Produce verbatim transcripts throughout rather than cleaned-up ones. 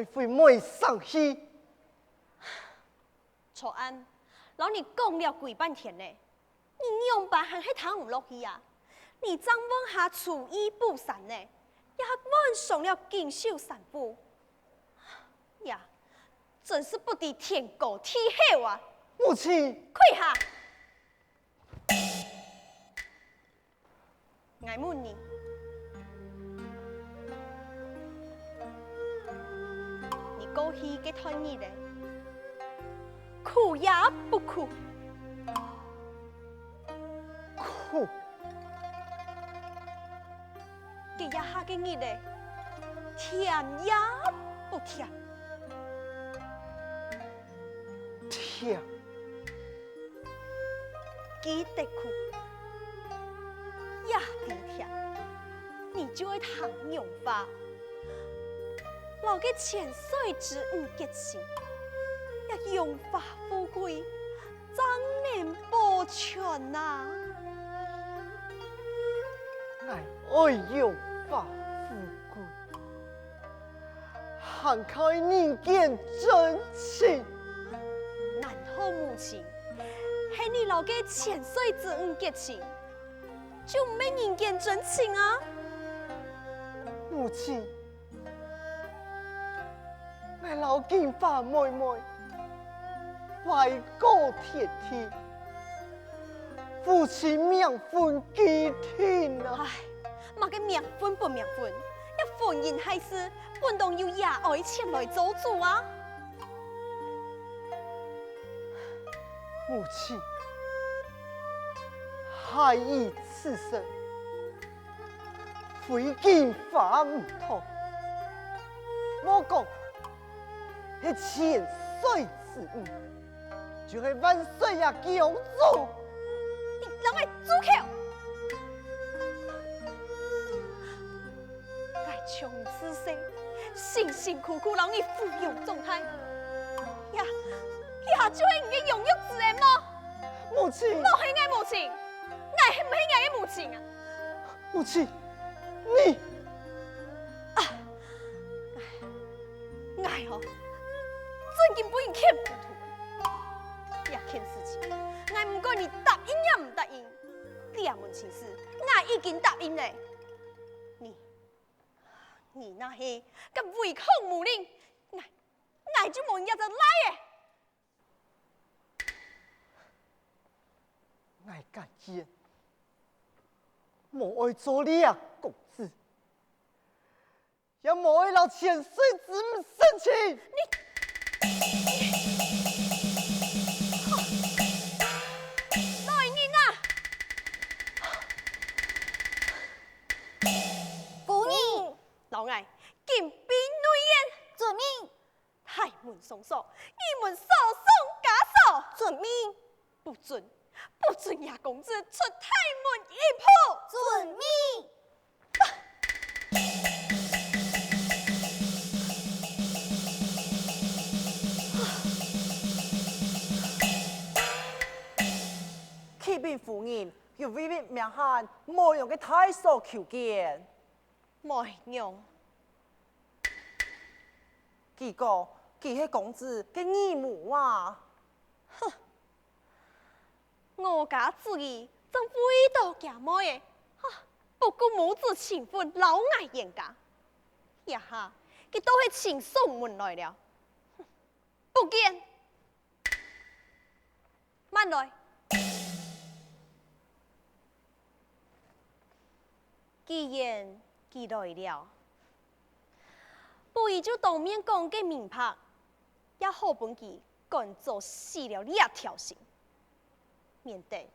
會毋會生氣？ 昨暗，摎你講了幾半天呢，你仰般還係聽毋落去啊？你正換下初一補三呢，也還換上了錦繡衫褲。呀，真是不知天高地厚啊！母親，跪下！ 𠊎問你，你過去該段日仔，苦也不苦？苦。該這下个日仔，甜也不甜？ 甜。既得苦，也知甜，你就愛聽娘話，摎該千歲之女結親，這榮華富貴正能保全啊！𠊎愛榮華富貴， 還靠人間真情。難道母親喊你摎該千歲之女結親，就毋係人間真情啊？母親，𠊎摎金花妹妹拜過天地，夫妻名分既定啊！唉，麼个名分不名分，這婚姻大事 本當由爺哀前來做主啊！母親，孩兒此生，非金花毋妥，莫講係千歲之女， 就係萬歲爺降主！你摎𠊎住口！𠊎從你出世，辛辛苦苦摎你撫養長大，這，這就係你个養育之恩無？母親！莫喊𠊎母親！𠊎係毋係你个母親啊？ 母親，你……啊！𠊎，𠊎哦，真經分你騙糊塗。這件事情，𠊎毋管你答應也毋答應，這門親事，𠊎已經答應了。你，你若係敢違抗無禮，𠊎，𠊎就無你這隻倈仔！ 𠊎甘願無愛做這公子，也無愛摎千歲之女成親。你，你，來人啊！夫人！摎𠊎緊閉內院！遵命！ 大門上鎖，二門鎖上加鎖！遵命！不准，不准這公子出大門一步！遵命！啟稟夫人，有位位名喊梅娘个大嫂求見。 梅娘。佢講，佢係公子个義母啊。哼！我家主意正為著厥妹仔，哈，不顧母子情分摎𠊎冤家。這下，佢倒係請上門來了。哼，不見！ 慢來！既然佢來了，不如就當面講个明白，也好分佢趕早死了這條心，免得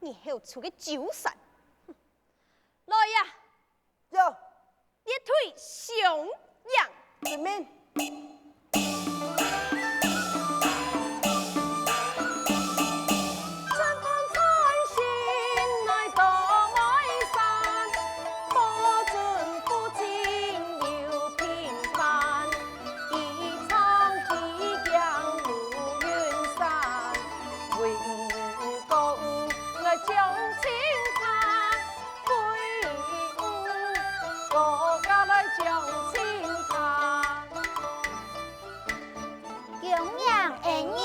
日後出个周山。哼，來呀！ 有！列隊相迎！遵命！娘恩你。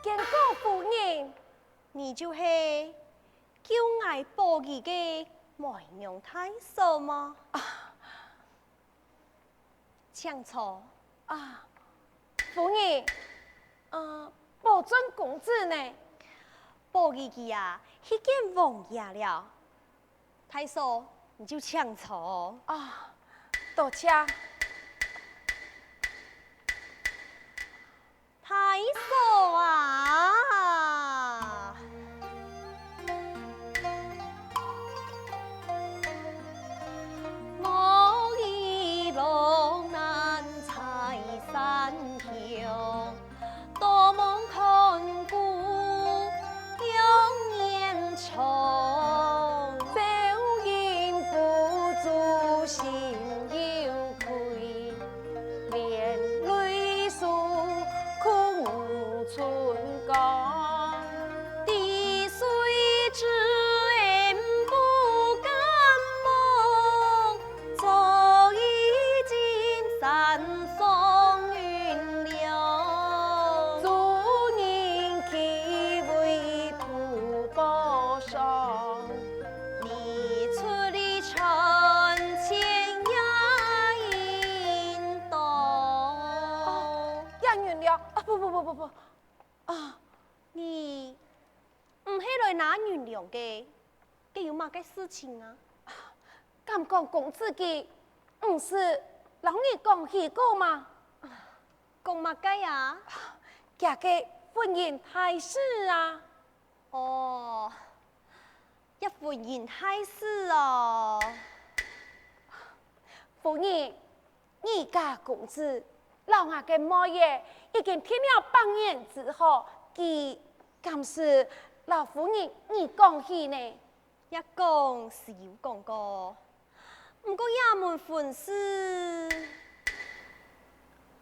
見過夫人。你就係救𠊎寶兒个梅娘大嫂嗎？啊， 請坐。啊，夫人，呃，寶尊公子呢？寶兒佢啊，去見王爺了。大嫂，你就請坐。啊，多謝。 大嫂啊！我已落難在山鄉，多望看顧兩年長。朝夕不住心有愧， 連淚水哭無春江。滴水之恩不敢忘，早已浸山上雲涼。朱仁豈為圖報上， 你出力傳千也應當。啊，也原諒。啊，不不不不不。啊，你毋係來拿銀兩个，該有麼个事情啊？敢講公子佢毋識摎你講起過嗎？講麼个啊？厥个婚姻大事啊。 哦，這婚姻大事哦。夫人，你家公子摎𠊎个妹仔已經訂了百年之好，佢敢識摎夫人你講起呢？這講是有講過，毋過這門婚事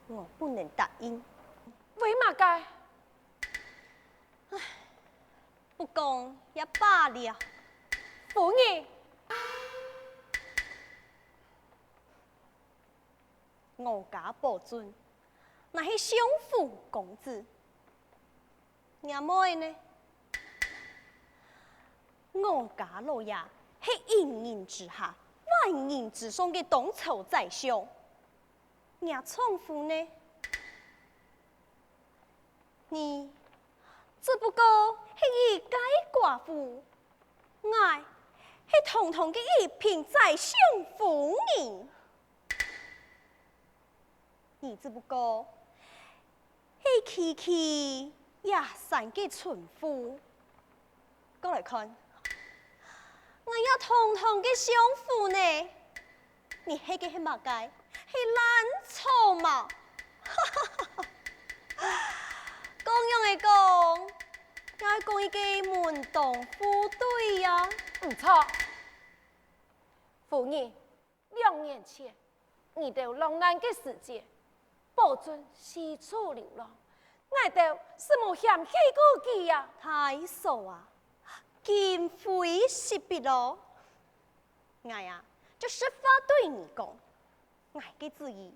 ，𠊎不能答應。為麼个？ 不講也罷了。夫人！我家寶尊，乃係相府公子。若妹呢？我家老爺係一人之下、萬人之上个當朝宰相。 若丈夫呢？你只不過係一介寡婦，𠊎係堂堂个一品宰相夫人。你只不過係區區野山个村婦。過來看，𠊎這堂堂个相府呢？ 你係个係麼个？係爛草嗎？講樣仔講，𠊎講一個門當戶對呀。毋著。夫人，兩年前，你兜落難个時節，寶尊四處流浪， 𠊎兜實無嫌棄過佢啊！大嫂啊，今非昔比囉。𠊎啊，就實話對你講，𠊎个主意，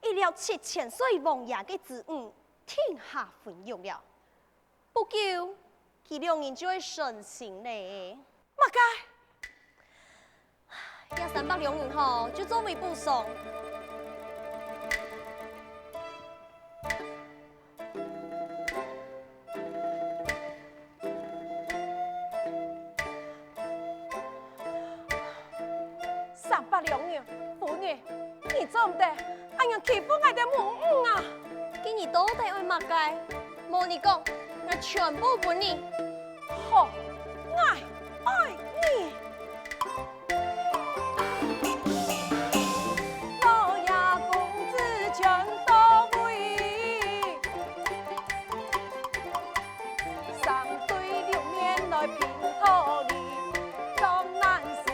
一了七千歲王爺个子女，定下婚約了。不久， 佢兩人就會成親咧。麼个？這三百兩銀吼，就作為補償。三百兩銀，夫人， 你做毋得恁樣欺負𠊎兜母女啊！該你到底愛麼个？無你講，𠊎全部分你。好，𠊎愛你！老爺公子全到位， 三對六面來評道理，作難事，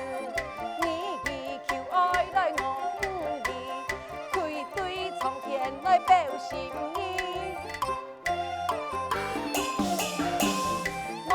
你以求愛來我無理，跪對蒼天來表心意。妹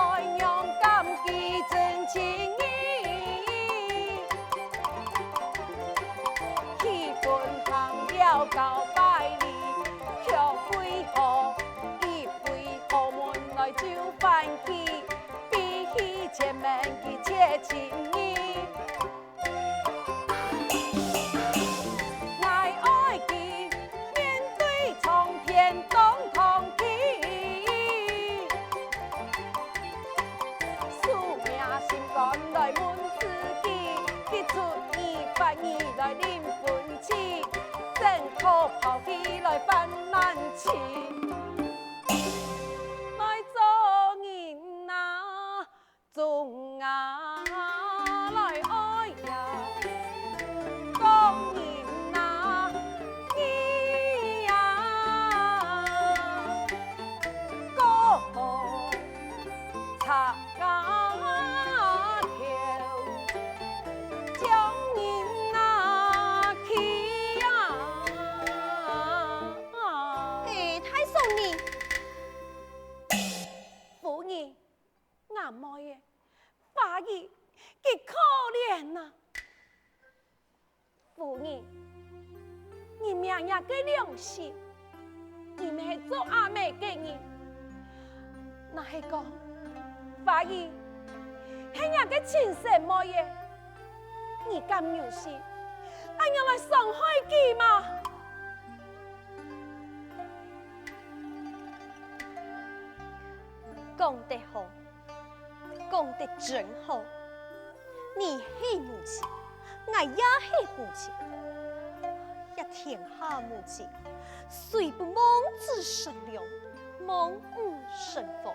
家头，将人拿去呀！哎，大嫂你，夫人，俺妹仔，花姨，佢可憐啊！ 夫人，你摸若个良心，你乜係做阿姆个人。若係講，花姨係若个親生妹仔，你敢有心恁樣來傷害佢嗎？講得好，講得真好。 你係母親，𠊎也係母親。這天下母親，誰不望子成龍，望女成鳳？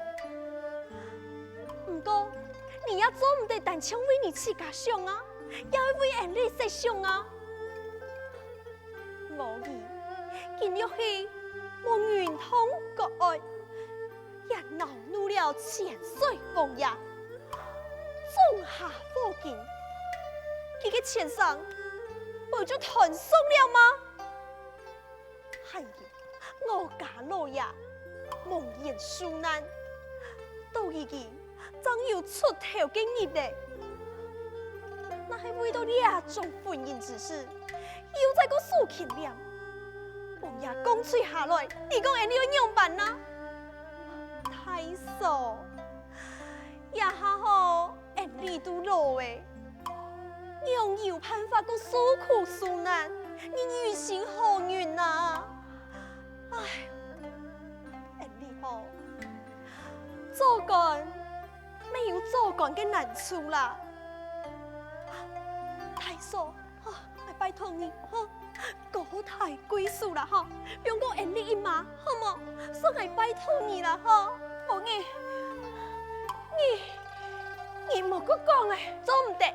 毋過，你也做毋得單淨為你自家想啊，也愛為恩俚設想啊。無疑，佢若係無人同國外， 也惱怒了千歲王爺，種下禍根，佢个前生，毋就斷送了嗎？還有我家老爺，蒙冤受難，到如今正有出頭个日仔。若係為到這種婚姻之事，又再過受牽連，王爺降罪下來，你講恩俚愛仰般啊？ 大嫂，這下吼，恩俚都老咧，仰有辦法過受苦受難，你於心何忍啊？唉，恩俚吼，做官乜有做官个難處啦。大嫂， 啊，𠊎拜託你，吼，高抬貴手啦，吼，放過恩俚一馬，好無？算𠊎拜託你啦，吼。無，你，你，你莫過講咧。做毋得。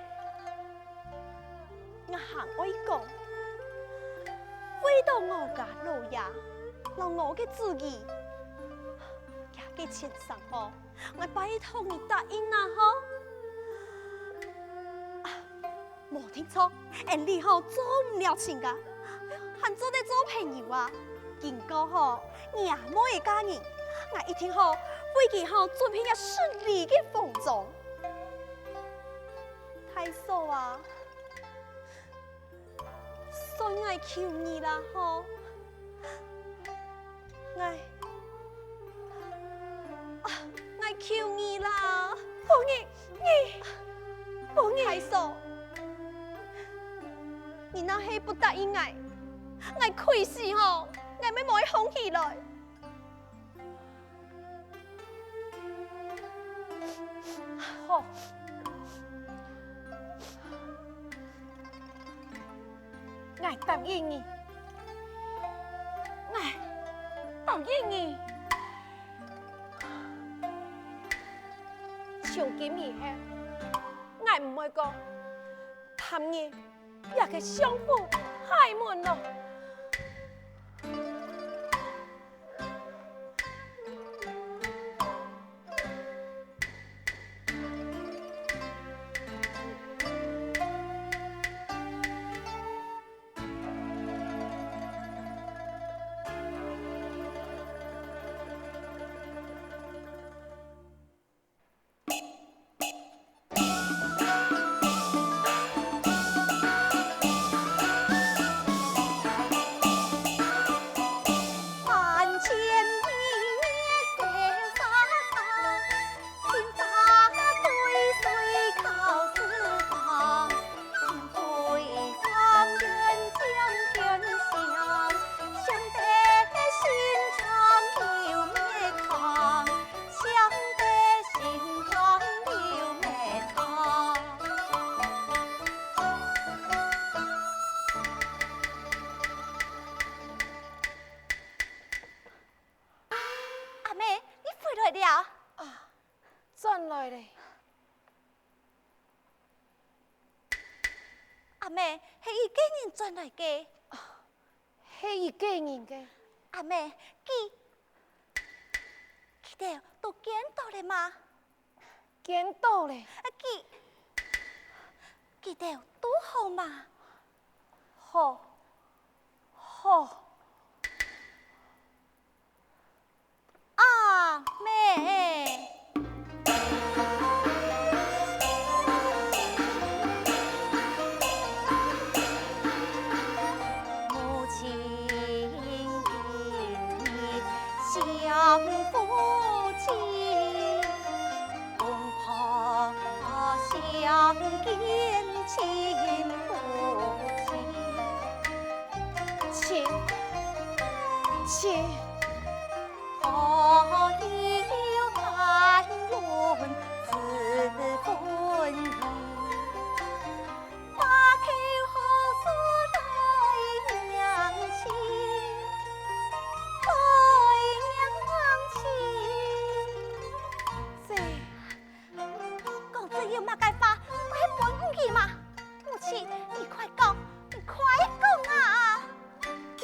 𠊎還愛講，為到我家老爺，摎我个子女，這个前生吼，𠊎拜託你答應啊，吼。啊， 無定著，恩俚吼做毋了親家，哎喲，還做得做朋友啊。經過吼，若妹仔嫁人，𠊎一定吼為佢吼準備若十里个紅妝。大嫂啊，算𠊎求你啦吼。 𠊎，啊，𠊎求你啦！無，你，你，無，你！大嫂，你若係不答應𠊎，𠊎氣死吼，𠊎乜無愛䟘起來。好。 𠊎答應你，𠊎答應你。從今以後，𠊎毋會過踏入這个相府大門囉。 阿姆，你回來了。啊，轉來咧。阿姆，係一個人轉來个。啊，係一個人个。阿姆，佢，佢兜都見到了嗎？見到咧。啊，佢，佢兜堵好嗎？好，好。阿姆。 姐，公子有麼个話，愛分你嘛？母親，你快講，你快講啊！佢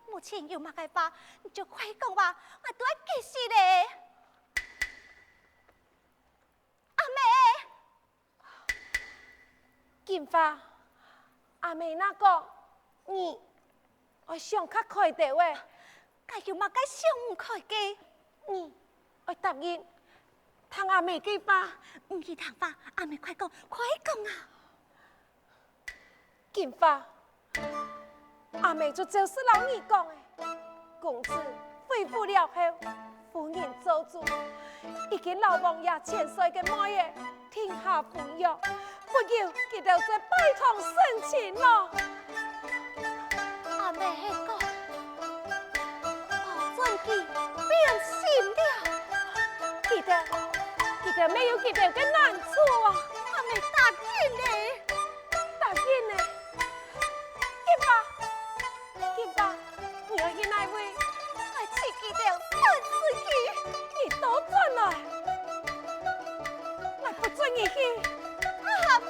母親有麼个話，你就快講話，𠊎都愛急死咧。阿姆！ 金花，阿姆那講，你愛想較開兜仔。𠊎有麼个想毋開个？你愛答應，聽阿姆个話。毋使聽話，阿姆快講，快講啊！金花， 阿姆就照實摎你講个，公子回府了後，夫人做主，已經摎王爺千歲个妹仔定下婚約，不久佢兜就拜堂成親囉。阿姆係講，包準佢變心了。佢兜，佢兜乜有佢兜个難處啊！阿姆答應咧。答應咧？ 金花，金花，你愛去哪位？𠊎請佢兜順順佢。你倒轉來！𠊎不准你去！阿姆！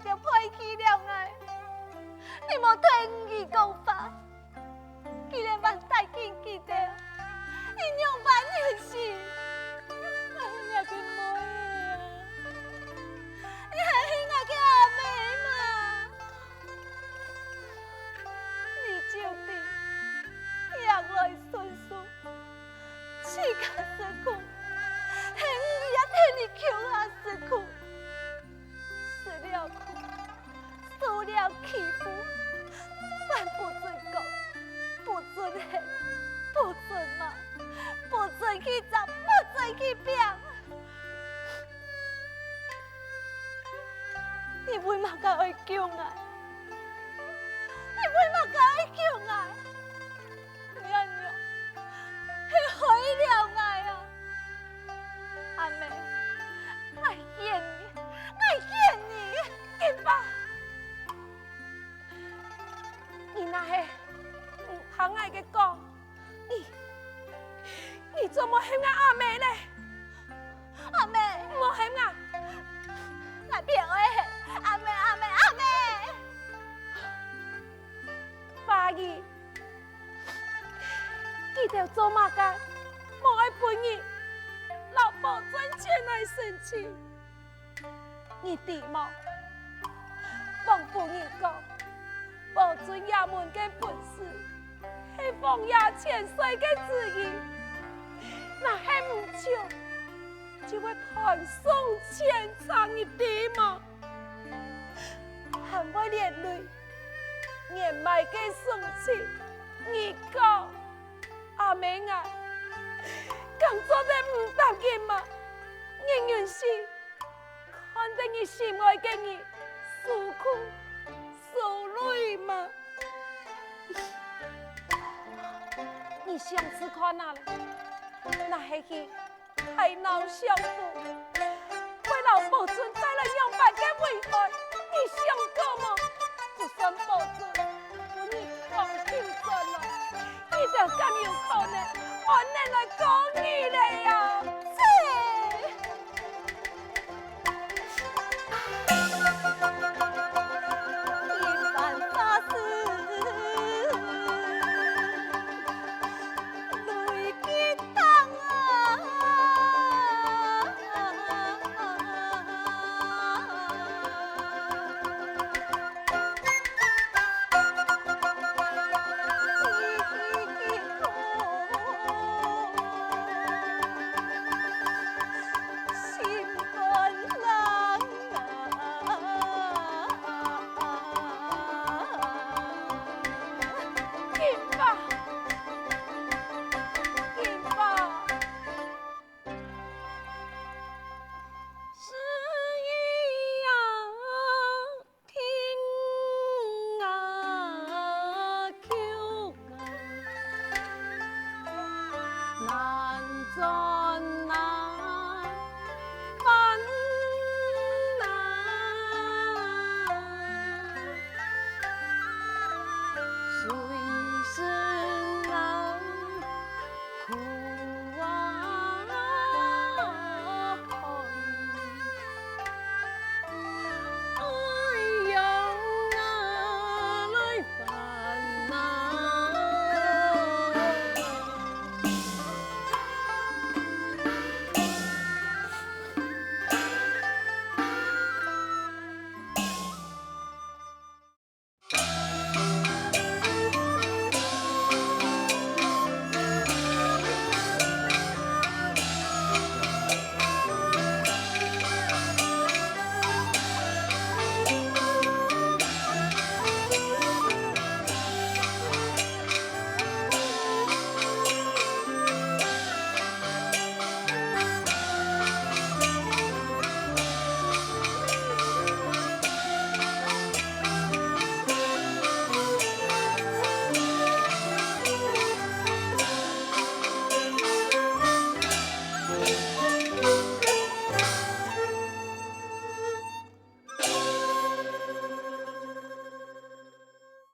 就背棄了𠊎，你無聽你講話，竟然還帶緊佢兜，你仰般忍心？哎呀，个妹啊！你還係𠊎个阿姆嘛？你就知，逆來順受，自家食苦，還有人替你共下食苦。 食了苦，受了欺負，還不准講，不准喊，不准罵，不准去責，不准去拚。你為麼个愛救𠊎？你為麼个愛救𠊎？你恁樣，係害了𠊎啊！阿姆，𠊎怨你，𠊎怨你！金爸，你若係毋聽𠊎个講，你，你做麼喊𠊎阿姆咧？阿姆，莫喊𠊎！𠊎偏愛喊阿姆，阿姆，阿姆！花姨， 佢兜做麼个無愛分你摎寶尊前來成親？你知無？王夫人講，寶尊這門个本事係王爺千歲个旨意，若喊毋就，就會斷送前程，你知無？還會連累 年邁个孫子，你講，阿姆啊，敢做得毋答應嘛？你忍心看得你心愛个人受苦受累嘛？你想試看啊咧，若係去 大鬧相府，會摎寶尊帶來仰般个危害，你想過無？就算寶尊分你強求轉來，你兜敢有可能安然來過日